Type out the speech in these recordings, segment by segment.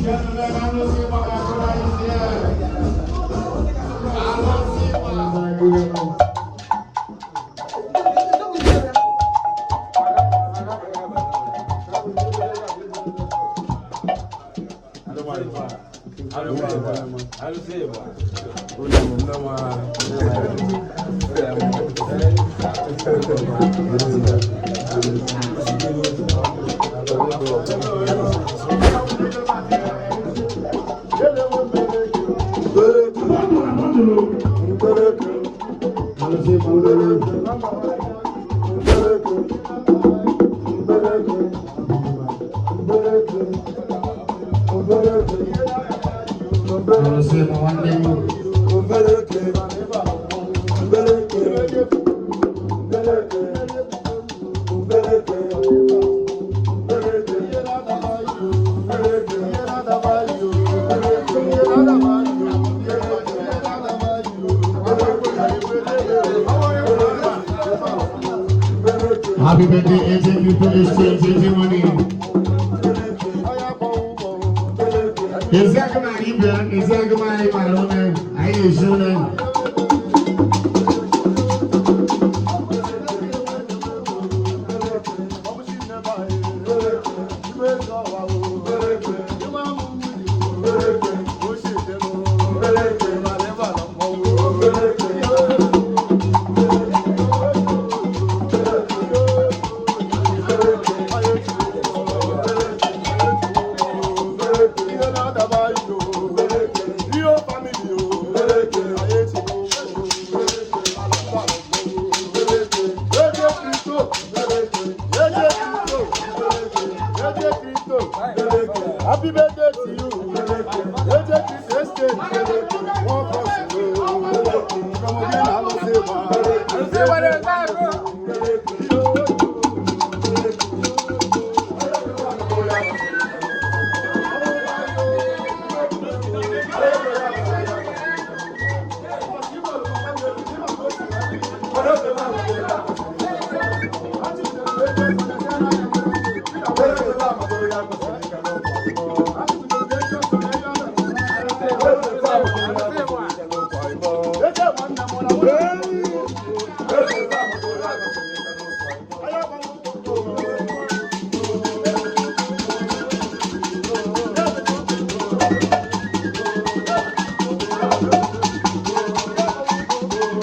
Gentlemen, Alụsị Gbagakụra is here. Alụsị Gbagakụra. Alụsị Gbagakụra. Alụsị Gba nwanne m. Happy birthday, AJ Crypto Exchange, AJ Money. Ezi aka na anyị bịa, ezi aka na anyị mara ụlọ, anyị esi ụlọ. Happy birthday to you. AJ Crypto Exchange. One cross. From again, Alụsị Gba.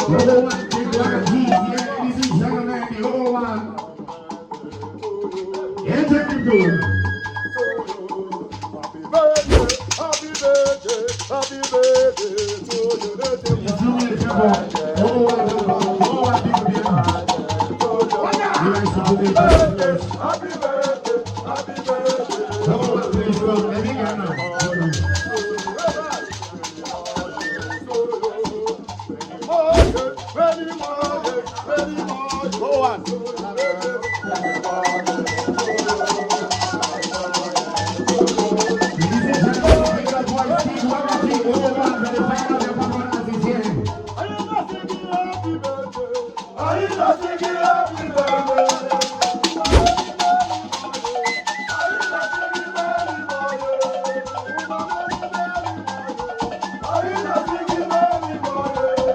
Number one, big rock of G's here, ladies and gentlemen, the number one. AJ Crypto. Happy birthday, happy birthday, happy birthday to you. It's 2 minutes, number one, number one, big deal. You guys should do this. Happy birthday, happy birthday. Number one, please, go. Let me get now. Hold on. Go on. Ladies and gentlemen, big up boys, big one, big number one, for the final of the performance is here. Are you not singing happy birthday? Are you not singing happy birthday? Are you not singing happy birthday? Are you not singing happy birthday?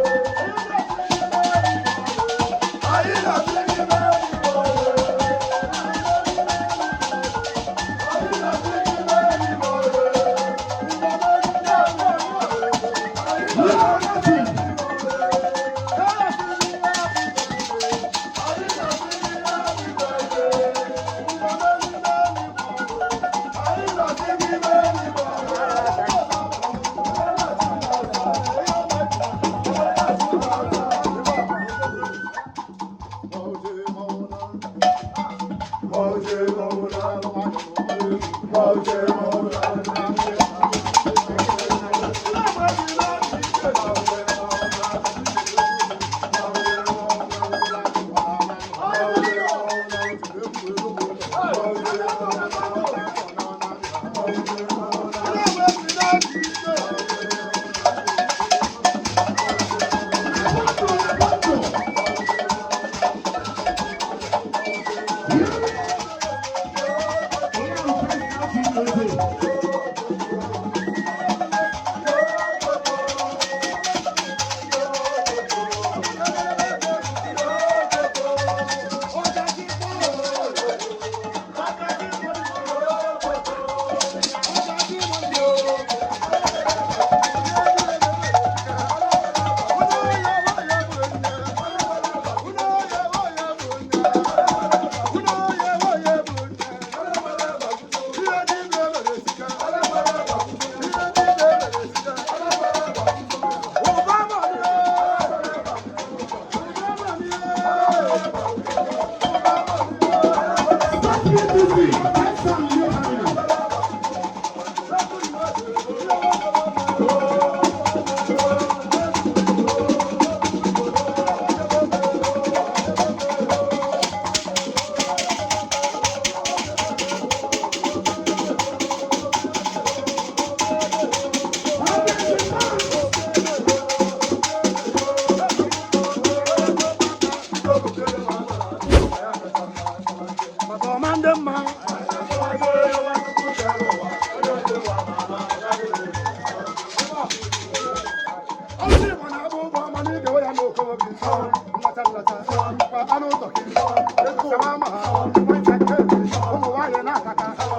Thank you.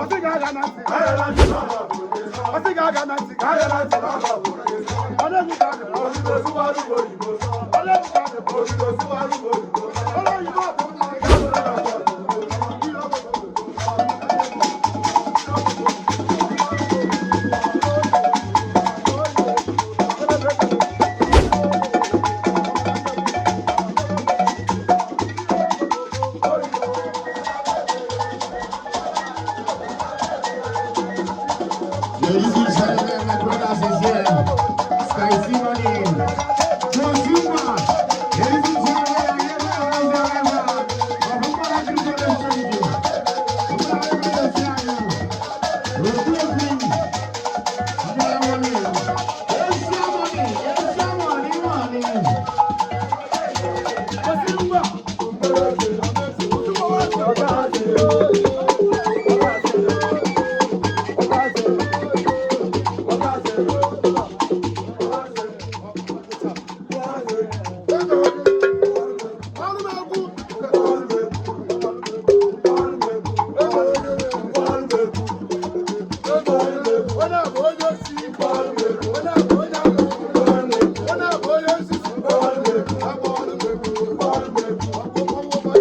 Ọsị ga-aga na ntị. Ọsị ga-aga na ntị. Ọ na-egwu ka a na-ekwu. Ọ na-egwu ka a na-ekwu. Ọrụ oyibo bụ mma. Ladies and gentlemen, my brothers is here. Spicy money. Consumer. Ladies and gentlemen, Money. Ọsị ngwa. Ọrụ m egwu. Onye a bụ onye osi. Onye a bụ onye agụ. Onye a bụ onye nzuzu. Agba ọrụ m egwu. Ọkpụkpọ ọnwụ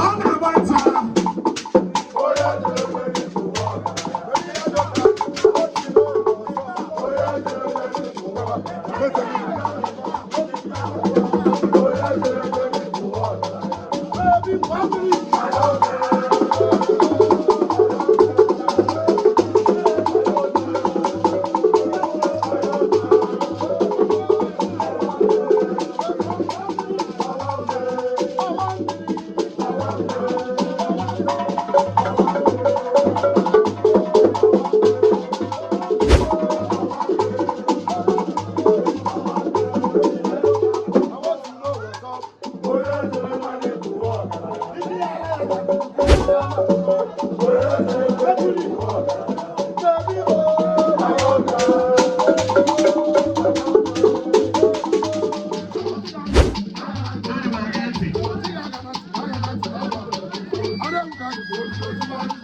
Ọ na-agba nta. Obido sụbarụ.